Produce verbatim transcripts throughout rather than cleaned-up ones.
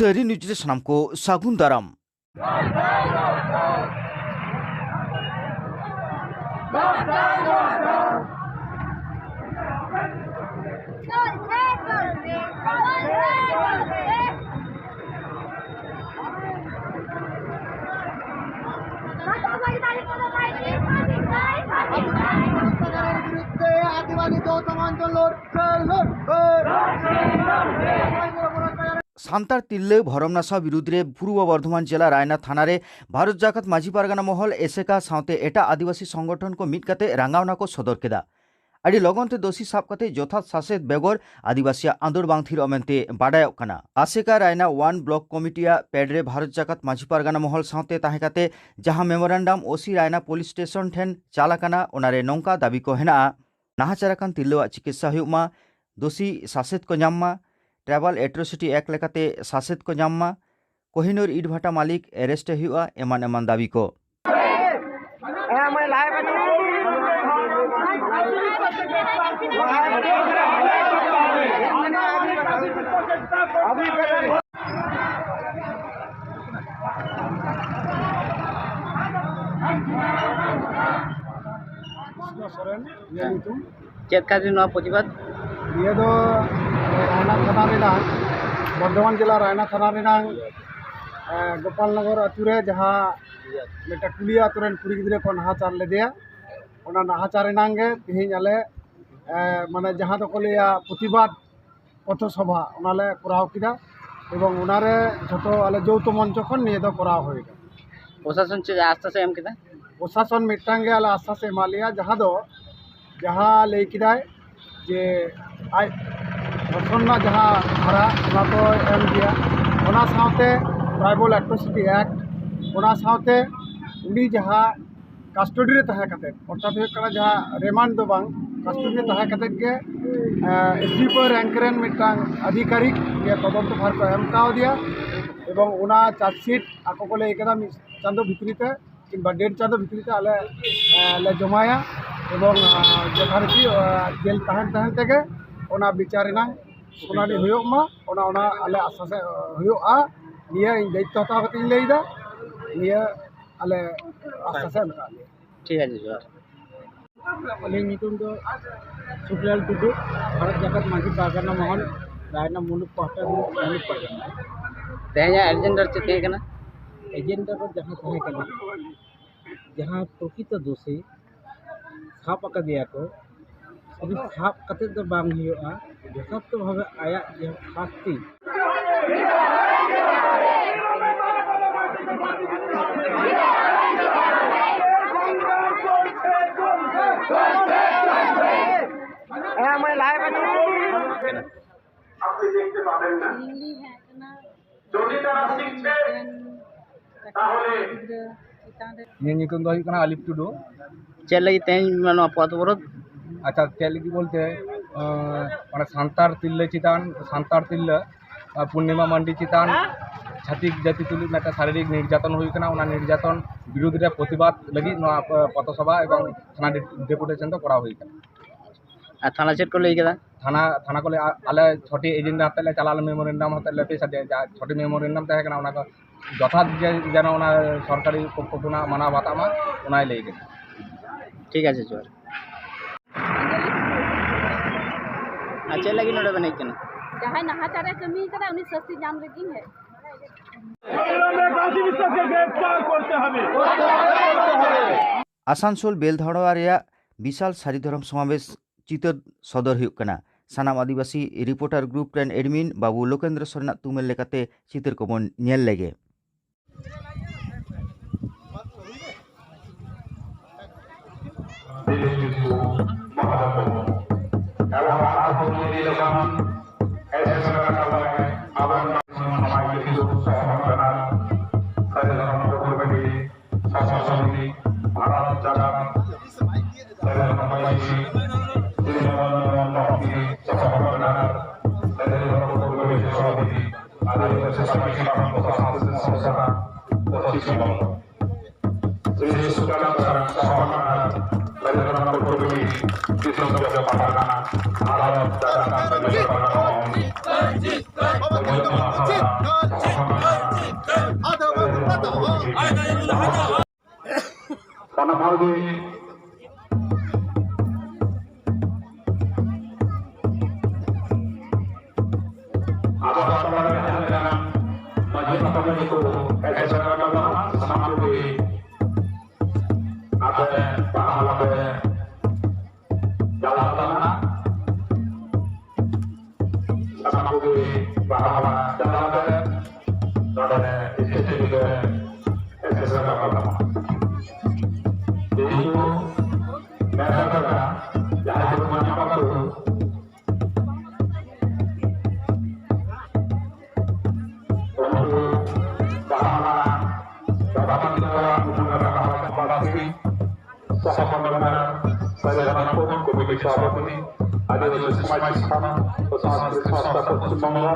ᱛᱟᱹᱨᱤ ᱱᱤᱭᱩᱡᱽ ᱨᱮ ᱥᱟᱱᱟᱢ ᱠᱚ ᱥᱟᱹᱜᱩᱱ ᱫᱟᱨᱟᱢ᱾ ᱥᱟᱱᱛᱟᱲ ᱛᱤᱨᱞᱟᱹ ᱵᱷᱚᱨᱚᱢ ᱱᱟᱥᱟᱣ ᱵᱤᱨᱩᱫᱽ ᱨᱮ ᱯᱩᱨᱵᱚ ᱵᱚᱨᱫᱷᱚᱢᱟᱱ ᱡᱮᱞᱟ ᱨᱟᱭᱱᱟ ᱛᱷᱟᱱᱟ ᱨᱮ ᱵᱷᱟᱨᱚᱛ ᱡᱟᱠᱟᱛ ᱢᱟᱹᱡᱷᱤ ᱯᱟᱨᱜᱟᱱᱟ ᱢᱚᱦᱚᱞ, ᱮᱥᱮᱠᱟ ᱥᱟᱶᱛᱮ ᱮᱴᱟᱜ ᱟᱹᱫᱤᱵᱟᱹᱥᱤ ᱥᱚᱝᱜᱚᱴᱷᱚᱱ ᱠᱚ ᱢᱤᱫ ᱠᱟᱛᱮ ᱨᱟᱸᱜᱟᱣᱱᱟ ᱠᱚ ᱥᱚᱫᱚᱨ ᱠᱮᱫᱟ᱾ ᱟᱹᱰᱤ ᱞᱚᱜᱚᱱ ᱛᱮ ᱫᱳᱥᱤ ᱥᱟᱵ ᱠᱟᱛᱮ ᱡᱚᱛᱷᱟᱛ ᱥᱟᱥᱮᱛ ᱵᱮᱜᱚᱨ ᱟᱹᱫᱤᱵᱟᱹᱥᱤᱭᱟᱜ ᱟᱸᱫᱳᱲ ᱵᱟᱝ ᱛᱷᱤᱨᱚᱜᱼᱟ ᱢᱮᱱᱛᱮ ᱵᱟᱰᱟᱭᱚᱜ ᱠᱟᱱᱟ᱾ ᱟᱥᱮᱠᱟ ᱨᱟᱭᱱᱟ ᱳᱣᱟᱱ ᱵᱞᱚᱠ ᱠᱚᱢᱤᱴᱤᱭᱟᱜ ᱯᱮᱰ ᱨᱮ ᱵᱷᱟᱨᱚᱛ ᱡᱟᱠᱟᱛ ᱢᱟᱹᱡᱷᱤ ᱯᱟᱨᱜᱟᱱᱟ ᱢᱚᱦᱚᱞ ᱥᱟᱶᱛᱮ ᱛᱟᱦᱮᱸ ᱠᱟᱛᱮ ᱡᱟᱦᱟᱸ ᱢᱮᱢᱳᱨᱮᱱᱰᱟᱢ ᱳᱥᱤ ᱨᱟᱭᱱᱟ ᱯᱩᱞᱤᱥ ᱥᱴᱮᱥᱚᱱ ᱴᱷᱮᱱ ᱪᱟᱞ ᱟᱠᱟᱱᱟ, ᱚᱱᱟᱨᱮ ᱱᱚᱝᱠᱟ ᱫᱟᱹᱵᱤ ᱠᱚ ᱦᱮᱱᱟᱜᱼᱟ, ᱱᱟᱦᱟᱪᱟᱨ ᱟᱠᱟᱱ ᱛᱤᱨᱞᱟᱹᱣᱟᱜ ᱪᱤᱠᱤᱛᱥᱟ ᱦᱩᱭᱩᱜ ᱢᱟ, ᱫᱳᱥᱤ ᱥᱟᱥᱮᱛ ᱠᱚ ᱧᱟᱢ ᱢᱟ, ᱴᱨᱟᱭᱵᱟᱞ ᱮᱴᱨᱳᱥᱤᱴᱤ ᱮᱠᱴ ᱞᱮᱠᱟᱛᱮ ᱥᱟᱥᱮᱛ ᱠᱚ ᱧᱟᱢ ᱢᱟ, ᱠᱳᱦᱤᱱᱩᱨ ᱤᱴ ᱵᱷᱟᱴᱟ ᱢᱟᱹᱞᱤᱠ ᱮᱨᱮᱥᱴ ᱮ ᱦᱩᱭᱩᱜᱼᱟ, ᱮᱢᱟᱱ ᱮᱢᱟᱱ ᱫᱟᱹᱵᱤ ᱠᱚ᱾ ᱥᱚᱨᱮᱱ, ᱤᱧᱟᱹᱜ ᱧᱩᱛᱩᱢ᱾ ᱪᱮᱫ ᱠᱷᱟᱹᱛᱤᱨ ᱱᱚᱣᱟ ᱯᱨᱚᱛᱤᱵᱟᱫ? ᱱᱤᱭᱟᱹ ᱫᱚ ᱨᱟᱭᱱᱟ ᱛᱷᱟᱱᱟ ᱨᱮᱱᱟᱜ, ᱵᱚᱨᱫᱷᱚᱢᱟᱱ ᱡᱮᱞᱟ ᱨᱟᱭᱱᱟ ᱛᱷᱟᱱᱟ ᱨᱮᱱᱟᱜ, ᱮ, ᱜᱳᱯᱟᱞᱱᱚᱜᱚᱨ ᱟᱹᱛᱩ ᱨᱮ ᱡᱟᱦᱟᱸ ᱢᱤᱫᱴᱟᱝ ᱠᱩᱞᱤᱭᱟ ᱟᱹᱛᱩ ᱨᱮᱱ ᱠᱩᱲᱤ ᱜᱤᱫᱽᱨᱟᱹ ᱠᱚ ᱱᱟᱦᱟᱪᱟᱨ ᱞᱮᱫᱮᱭᱟ, ᱚᱱᱟ ᱱᱟᱦᱟᱪᱟᱨ ᱨᱮᱱᱟᱜ ᱜᱮ ᱛᱮᱦᱮᱧ ᱟᱞᱮ, ᱮ, ᱢᱟᱱᱮ ᱡᱟᱦᱟᱸ ᱫᱚᱠᱚ ᱞᱟᱹᱭᱟ ᱯᱨᱚᱛᱤᱵᱟᱫ ᱯᱚᱛᱷᱚ ᱥᱚᱵᱷᱟ, ᱚᱱᱟᱞᱮ ᱠᱚᱨᱟᱣ ᱠᱮᱫᱟ ᱮᱵᱚᱝ ᱚᱱᱟᱨᱮ ᱡᱷᱚᱛᱚ ᱟᱞᱮ ᱡᱳᱣᱛᱚ ᱢᱚᱧᱪᱚ ᱠᱷᱚᱱ ᱱᱤᱭᱟᱹ ᱫᱚ ᱠᱚᱨᱟᱣ ᱦᱩᱭᱱᱟ᱾ ᱯᱨᱚᱥᱟᱥᱚᱱ ᱪᱮᱫ ᱟᱥᱛᱷᱟ ᱥᱮ ᱮᱢ ᱠᱮᱫᱟ? ᱯᱨᱚᱥᱟᱥᱚᱱ ᱢᱤᱫᱴᱟᱝ ᱜᱮ ᱟᱞᱮ ᱟᱥᱛᱷᱟ ᱥᱮ ᱮᱢᱟ ᱞᱮᱭᱟ, ᱡᱟᱦᱟᱸ ᱫᱚ, ᱡᱟᱦᱟᱸ ᱞᱟᱹᱭ ᱠᱮᱫᱟᱭ ᱡᱮ ᱟᱡ ᱫᱷᱚᱨᱥᱚᱱ ᱨᱮᱱᱟᱜ ᱡᱟᱦᱟᱸ ᱫᱷᱟᱨᱟ, ᱚᱱᱟ ᱫᱚᱭ ᱮᱢ ᱜᱮᱭᱟ᱾ ᱚᱱᱟ ᱥᱟᱶᱛᱮ ᱴᱨᱟᱭᱵᱟᱞ ᱮᱴᱨᱳᱥᱤᱴᱤ ᱮᱠᱴ, ᱚᱱᱟ ᱥᱟᱶᱛᱮ ᱩᱱᱤ ᱡᱟᱦᱟᱸ ᱠᱟᱥᱴᱚᱰᱤ ᱨᱮ ᱛᱟᱦᱮᱸ ᱠᱟᱛᱮᱫ, ᱚᱨᱛᱷᱟᱛ ᱦᱩᱭᱩᱜ ᱠᱟᱱᱟ ᱡᱟᱦᱟᱸ ᱨᱤᱢᱟᱱᱰ ᱫᱚ ᱵᱟᱝ, ᱠᱟᱥᱴᱚᱰᱤ ᱨᱮ ᱛᱟᱦᱮᱸ ᱠᱟᱛᱮᱫ ᱜᱮ, ᱮ, ᱮᱥ ᱰᱤ ᱯᱤ ᱳ ᱨᱮᱝᱠ ᱨᱮᱱ ᱢᱤᱫᱴᱟᱝ ᱟᱫᱷᱤᱠᱟᱨᱤᱠ ᱜᱮ ᱛᱚᱫᱚᱱᱛᱚ ᱵᱷᱟᱨ ᱠᱚ ᱮᱢ ᱠᱟᱣᱫᱮᱭᱟ ᱮᱵᱚᱝ ᱚᱱᱟ ᱪᱟᱨᱡᱽᱥᱤᱴ ᱟᱠᱚ ᱠᱚ ᱞᱟᱹᱭ ᱠᱮᱫᱟ ᱢᱤᱫ ᱪᱟᱸᱫᱚ ᱵᱷᱤᱛᱨᱤ ᱛᱮ ᱠᱤᱝᱵᱟ ᱰᱮᱲ ᱪᱟᱸᱫᱚ ᱵᱷᱤᱛᱨᱤ ᱛᱮ ᱟᱞᱮ, ᱮ, ᱞᱮ ᱡᱚᱢᱟᱭᱟ ᱮᱵᱚᱝ, ᱮ, ᱡᱚᱛᱷᱟᱨᱤᱛᱤ, ᱮ, ᱡᱮᱞ ᱛᱟᱦᱮᱱ ᱛᱟᱦᱮᱱ ᱛᱮᱜᱮ ᱚᱱᱟ ᱵᱤᱪᱟᱨ ᱨᱮᱱᱟᱝ ᱥᱩᱱᱟᱱᱤ ᱦᱩᱭᱩᱜ ᱢᱟ, ᱚᱱᱟ ᱚᱱᱟ ᱟᱞᱮ ᱟᱥᱥᱟᱥ ᱮ ᱦᱩᱭᱩᱜᱼᱟ᱾ ᱱᱤᱭᱟᱹ ᱤᱧ ᱫᱟᱭᱤᱛᱛᱚ ᱦᱟᱛᱟᱣ ᱠᱟᱛᱮ ᱤᱧ ᱞᱟᱹᱭᱫᱟ, ᱱᱤᱭᱟᱹ ᱟᱞᱮ ᱟᱥᱥᱟᱥ ᱮ ᱮᱢ ᱠᱟᱜ ᱞᱮᱭᱟ᱾ ᱴᱷᱤᱠ ᱟᱪᱷᱮ, ᱡᱚᱦᱟᱨ᱾ ᱟᱹᱞᱤᱧ ᱧᱩᱛᱩᱢ ᱫᱚ ᱥᱩᱠᱞᱟᱞ ᱴᱩᱰᱩ, ᱵᱷᱟᱨᱚᱛ ᱡᱟᱠᱟᱛ ᱢᱟᱹᱡᱷᱤ ᱯᱟᱨᱜᱟᱱᱟ ᱢᱚᱦᱚᱞ, ᱨᱟᱭᱱᱟ ᱢᱩᱞᱩᱠ ᱯᱟᱦᱴᱟ ᱨᱤᱱᱤᱡ ᱢᱩᱞᱩᱠ ᱯᱟᱨᱜᱟᱱᱟ᱾ ᱛᱮᱦᱮᱧᱟᱜ ᱮᱡᱮᱱᱰᱟ ᱪᱮᱫ ᱛᱟᱦᱮᱸ ᱠᱟᱱᱟ? ᱮᱡᱮᱱᱰᱟ ᱫᱚ ᱡᱟᱦᱟᱸ ᱛᱟᱦᱮᱸ ᱠᱟᱱᱟ, ᱡᱟᱦᱟᱸ ᱯᱨᱚᱠᱤᱛᱚ ᱫᱳᱥᱤ ᱥᱟᱵ ᱟᱠᱟᱫᱮᱭᱟ ᱠᱚ, ᱥᱩᱫᱷᱩ ᱥᱟᱵ ᱠᱟᱛᱮ ᱫᱚ ᱵᱟᱝ ᱦᱩᱭᱩᱜᱼᱟ, ᱡᱚᱛᱷᱟᱛ ᱵᱷᱟᱵᱮ ᱟᱭᱟᱜ ᱡᱟᱦᱟᱸ ᱥᱟᱥᱛᱤ᱾ ᱦᱮᱸ, ᱢᱟᱹᱭ, ᱞᱟᱦᱟᱭ ᱢᱮ᱾ আপনি দেখতে পাবেন না। যদি তারা শিখছে, তাহলে ᱤᱧᱟᱹᱜ ᱧᱩᱛᱩᱢ ᱫᱚ ᱦᱩᱭᱩᱜ ᱠᱟᱱᱟ ᱟᱞᱤᱯ ᱴᱩᱰᱩ᱾ ᱪᱮᱫ ᱞᱟᱹᱜᱤᱫ ᱛᱮᱦᱮᱧ ᱱᱚᱣᱟ ᱯᱚᱛᱷ ᱚᱵᱚᱨᱳᱫᱷ? ᱟᱪᱪᱷᱟ, ᱪᱮᱫ ᱞᱟᱹᱜᱤᱫ ᱵᱚᱞᱛᱮ, ᱟᱸ, ᱢᱟᱱᱮ ᱥᱟᱱᱛᱟᱲ ᱛᱤᱨᱞᱟᱹ ᱪᱮᱛᱟᱱ, ᱥᱟᱱᱛᱟᱲ ᱛᱤᱨᱞᱟᱹ, ᱟᱸ, ᱯᱩᱨᱱᱤᱢᱟ ᱢᱟᱱᱰᱤ ᱪᱮᱛᱟᱱ ᱪᱷᱟᱹᱛᱤᱠ ᱡᱟᱹᱛᱤ ᱛᱩᱞᱩᱡ ᱢᱤᱫᱴᱟᱝ ᱥᱟᱨᱤᱨᱤᱠ ᱱᱤᱨᱡᱟᱛᱚᱱ ᱦᱩᱭ ᱠᱟᱱᱟ᱾ ᱚᱱᱟ ᱱᱤᱨᱡᱟᱛᱚᱱ ᱵᱤᱨᱩᱫᱽ ᱨᱮ ᱯᱨᱚᱛᱤᱵᱟᱫᱽ ᱞᱟᱹᱜᱤᱫ ᱱᱚᱣᱟ, ᱟᱸ, ᱯᱚᱛᱷᱚᱥᱚᱵᱷᱟ ᱮᱵᱚᱝ ᱛᱷᱟᱱᱟ ᱰᱮ-, ᱰᱮᱯᱩᱴᱮᱥᱚᱱ ᱫᱚ ᱠᱚᱨᱟᱣ ᱦᱩᱭ ᱠᱟᱱᱟ᱾ ᱟᱨ ᱛᱷᱟᱱᱟ ᱪᱮᱫ ᱠᱚ ᱞᱟᱹᱭ ᱠᱮᱫᱟ? ᱛᱷᱟᱱᱟ, ᱛᱷᱟᱱᱟ ᱠᱚ ᱞᱟᱹᱭ, ᱟ-, ᱟᱞᱮ ᱪᱷᱚᱴᱤ ᱮᱡᱮᱱᱰᱟ ᱟᱛᱮ ᱞᱮ ᱪᱟᱞᱟᱣ ᱞᱮᱱᱟ, ᱢᱮᱢᱳᱨᱮᱱᱰᱟᱢ ᱟᱛᱮ ᱞᱮ ᱯᱮᱥ ᱟᱫᱮᱭᱟ᱾ ᱡᱟ ᱪᱷᱚᱴᱤ ᱢᱮᱢᱳᱨᱮᱱᱰᱟᱢ ᱛᱟᱦᱮᱸ ᱠᱟᱱᱟ, ᱚᱱᱟ ᱠᱚ ᱡᱚᱛᱷᱟᱛ ᱡᱮ, ᱡᱮᱱᱚ ᱚᱱᱟ ᱥᱚᱨᱠᱟᱨᱤ ᱯᱚᱠᱠᱷᱚ ᱠᱷᱚᱱᱟᱜ ᱢᱟᱱᱟᱣ ᱵᱟᱛᱟᱜ ᱢᱟ, ᱚᱱᱟᱭ ᱞᱟᱹᱭ ᱠᱮᱫᱟ᱾ ᱴᱷᱤᱠ ᱟᱪᱷᱮ, ᱡᱚᱦᱟᱨ᱾ ᱟᱨ ᱪᱮᱫ ᱞᱟᱹᱜᱤᱫ ᱱᱚᱰᱮ ᱵᱮᱱ ᱦᱮᱡ ᱠᱟᱱᱟ? ᱡᱟᱦᱟᱸᱭ ᱱᱟᱦᱟᱪᱟᱨᱮ ᱠᱟᱹᱢᱤ ᱠᱟᱫᱟ, ᱩᱱᱤ ᱥᱟᱹᱥᱛᱤ ᱧᱟᱢ ᱞᱟᱹᱜᱤᱫ ᱤᱧ ᱦᱮᱡ ᱟᱠᱟᱱᱟ᱾ ᱟᱥᱟᱱᱥᱳᱞ ᱵᱮᱞᱫᱷᱟᱲᱣᱟ ᱨᱮᱭᱟᱜ ᱵᱤᱥᱟᱞ ᱥᱟᱹᱨᱤ ᱫᱷᱚᱨᱚᱢ ᱥᱚᱢᱟᱵᱮᱥ ᱪᱤᱛᱟᱹᱨ ᱥᱚᱫᱚᱨ ᱦᱩᱭᱩᱜ ᱠᱟᱱᱟ᱾ ᱥᱟᱱᱟᱢ ᱟᱹᱫᱤᱵᱟᱹᱥᱤ ᱨᱤᱯᱳᱨᱴᱟᱨ ᱜᱨᱩᱯ ᱨᱮᱱ ᱮᱰᱢᱤᱱ ᱵᱟᱹᱵᱩ ᱞᱳᱠᱮᱱᱫᱨᱚ ᱥᱚᱨᱮᱱᱟᱜ ᱛᱩᱢᱟᱹᱞ ᱞᱮᱠᱟᱛᱮ ᱪᱤᱛᱟᱹᱨ ᱠᱚᱵᱚᱱ ᱧᱮᱞ ᱞᱮᱜᱮ᱾ ᱥᱟᱥᱚᱱ ᱥᱚᱢᱤᱛᱤ, ᱵᱷᱟᱨᱚᱛ ᱡᱟᱠᱟᱛ, ᱥᱟᱫᱷᱟᱨᱚᱱ ᱢᱟᱹᱡᱷᱤ, ᱥᱨᱤ ᱢᱚᱫᱚᱱ ᱢᱳᱦᱚᱱ ᱵᱷᱚᱠᱛᱤ ᱥᱚᱝᱜᱚᱴᱷᱚᱱ, ᱥᱟᱫᱷᱟᱨᱚᱱ ᱯᱩᱨᱵᱚ ᱵᱤᱥᱥᱚ ᱥᱚᱢᱤᱛᱤ, ᱟᱫᱤᱵᱟᱥᱤ ᱥᱟᱢᱟᱡᱤᱠ ᱥᱚᱝᱥᱛᱷᱟ, ᱯᱚᱥᱪᱤᱢ ᱵᱚᱝᱜᱚ᱾ ᱥᱨᱤ ᱥᱩᱠᱞᱟᱱ ᱥᱚᱝᱜᱚᱴᱷᱚᱱ, ᱥᱟᱫᱷᱟᱨᱚᱱ ᱯᱩᱨᱵᱚ ᱫᱤᱥᱚᱢ ᱡᱚᱜᱚ ᱯᱟᱨᱜᱟᱱᱟ, ᱵᱷᱟᱨᱚᱛ ᱡᱟᱠᱟᱛ, ᱢᱟᱹᱡᱷᱤ ᱯᱟᱨᱜᱟᱱᱟ, ᱟᱵᱚ ᱥᱟᱶᱛᱟ ᱨᱮ ᱡᱟᱦᱟᱸ ᱞᱮᱠᱟ ᱢᱟᱹᱡᱷᱤ ᱢᱟᱯᱟᱡᱷᱤ ᱠᱚ ᱦᱮᱡ ᱥᱮᱴᱮᱨ ᱟᱠᱟᱱ ᱛᱟᱵᱚᱱᱟ, ᱥᱟᱱᱟᱢ ᱠᱚᱜᱮ ᱟᱯᱮ ᱵᱟᱦᱟ ᱢᱟᱞᱟ ᱯᱮ ᱪᱟᱞᱟᱣ ᱛᱟᱵᱚᱱᱟ᱾ ᱥᱟᱱᱟᱢ ᱠᱚᱜᱮ ᱵᱟᱦᱟ ᱢᱟᱞᱟ ᱪᱟᱞᱟᱣ ᱠᱟᱛᱮ ᱱᱚᱰᱮ ᱥᱴᱮᱡ ᱨᱮ ᱦᱮᱡ ᱥᱮᱴᱮᱨ ᱟᱠᱟᱱ ᱛᱟᱵᱚᱱᱟ᱾ ᱛᱮᱦᱮᱧ ᱠᱚ ᱱᱮᱰᱟ ᱠᱟᱫᱟ ᱡᱟᱦᱟᱸᱭ ᱠᱚ ᱧᱟᱯᱟᱢ ᱠᱚ ᱩᱱᱠᱩ ᱵᱟᱦᱟ ᱢᱟᱞᱟ ᱵᱟᱵᱟ ᱛᱟᱹᱠᱤᱱ ᱠᱚᱣᱟᱜ ᱩᱢᱩᱞ ᱨᱮ ᱵᱟᱦᱟ ᱵᱟᱥᱠᱮ, ᱥᱚᱦᱚ ᱠᱚᱱᱵᱷᱮᱱᱚᱨ ᱥᱟᱹᱨᱤ ᱫᱷᱚᱨᱚᱢ ᱠᱳᱰ ᱠᱚᱢᱤᱴᱤ ᱥᱚᱵᱷᱟᱯᱚᱛᱤ, ᱟᱹᱫᱤᱵᱟᱹᱥᱤ ᱥᱚᱢᱟᱡᱽ ᱥᱚᱝᱜᱚᱴᱷᱚᱱ ᱥᱚᱝᱥᱠᱨᱤᱛ ᱥᱚᱝᱥᱛᱷᱟ ᱯᱚᱥᱪᱤᱢ ᱵᱚᱝᱜᱚ,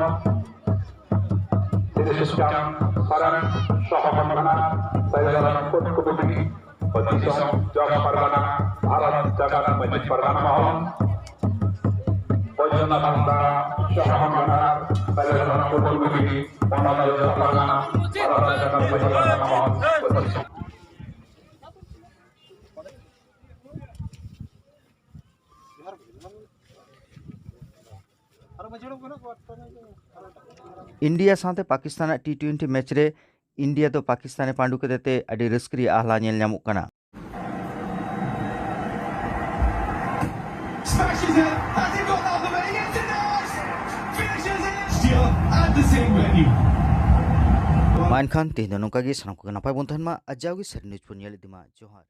ᱥᱨᱤ ᱥᱩᱠᱪᱟᱸᱫ ᱥᱚᱨᱮᱱ, ᱥᱚᱦᱚ ᱠᱚᱱᱵᱷᱮᱱᱚᱨ ᱥᱟᱹᱨᱤ ᱫᱷᱚᱨᱚᱢ ᱠᱳᱰ ᱠᱚᱢᱤᱴᱤ, ᱫᱤᱥᱚᱢ ᱡᱚᱜᱽ ᱯᱟᱨᱜᱟᱱᱟ, ᱵᱷᱟᱨᱚᱛ ᱡᱟᱠᱟᱛ ᱢᱟᱹᱡᱷᱤ ᱯᱟᱨᱜᱟᱱᱟ ᱢᱚᱦᱚᱞ, ᱵᱳᱭᱫᱚᱱᱟᱛᱷ ᱦᱟᱸᱥᱫᱟ, ᱥᱚᱦᱚ ᱠᱚᱱᱵᱷᱮᱱᱚᱨ ᱥᱟᱹᱨᱤ ᱫᱷᱚᱨᱚᱢ ᱠᱳᱰ ᱠᱚᱢᱤᱴᱤ, ᱯᱚᱱᱚᱛ ᱡᱚᱜᱽ ᱯᱟᱨᱜᱟᱱᱟ, ᱵᱷᱟᱨᱚᱛ ᱡᱟᱠᱟᱛ ᱢᱟᱹᱡᱷᱤ ᱯᱟᱨᱜᱟᱱᱟ ᱢᱚᱦᱚᱞ᱾ ᱤᱱᱰᱤᱭᱟ ᱥᱟᱶᱛᱮ ᱯᱟᱠᱤᱥᱛᱟᱱᱟᱜ ᱴᱤ ᱴᱩᱭᱮᱱᱴᱤ ᱢᱮᱪ ᱨᱮ ᱤᱱᱰᱤᱭᱟ ᱫᱚ ᱯᱟᱠᱤᱥᱛᱟᱱᱮ ᱯᱟᱹᱰᱩ ᱠᱮᱫᱮ ᱛᱮ ᱟᱹᱰᱤ ᱨᱟᱹᱥᱠᱟᱹ ᱨᱮᱭᱟᱜ ᱟᱦᱞᱟ ᱧᱮᱞ ᱧᱟᱢᱚᱜ ᱠᱟᱱᱟ᱾ Smashes it. Has it got out the way? Yes, it does. Finishes it. Still at the same venue. ᱢᱟ ᱮᱱᱠᱷᱟᱱ ᱛᱮᱦᱮᱧ ᱫᱚ ᱱᱚᱝᱠᱟ ᱜᱮ, ᱥᱟᱱᱟᱢ ᱠᱚᱜᱮ ᱱᱟᱯᱟᱭ ᱵᱚᱱ ᱛᱟᱦᱮᱱ ᱢᱟ ᱟᱨ ᱡᱟᱣᱜᱮ ᱥᱟᱹᱨᱤ ᱱᱤᱭᱩᱡᱽ ᱵᱚᱱ ᱧᱮᱞ ᱤᱫᱤ ᱢᱟ᱾ ᱡᱚᱦᱟᱨ᱾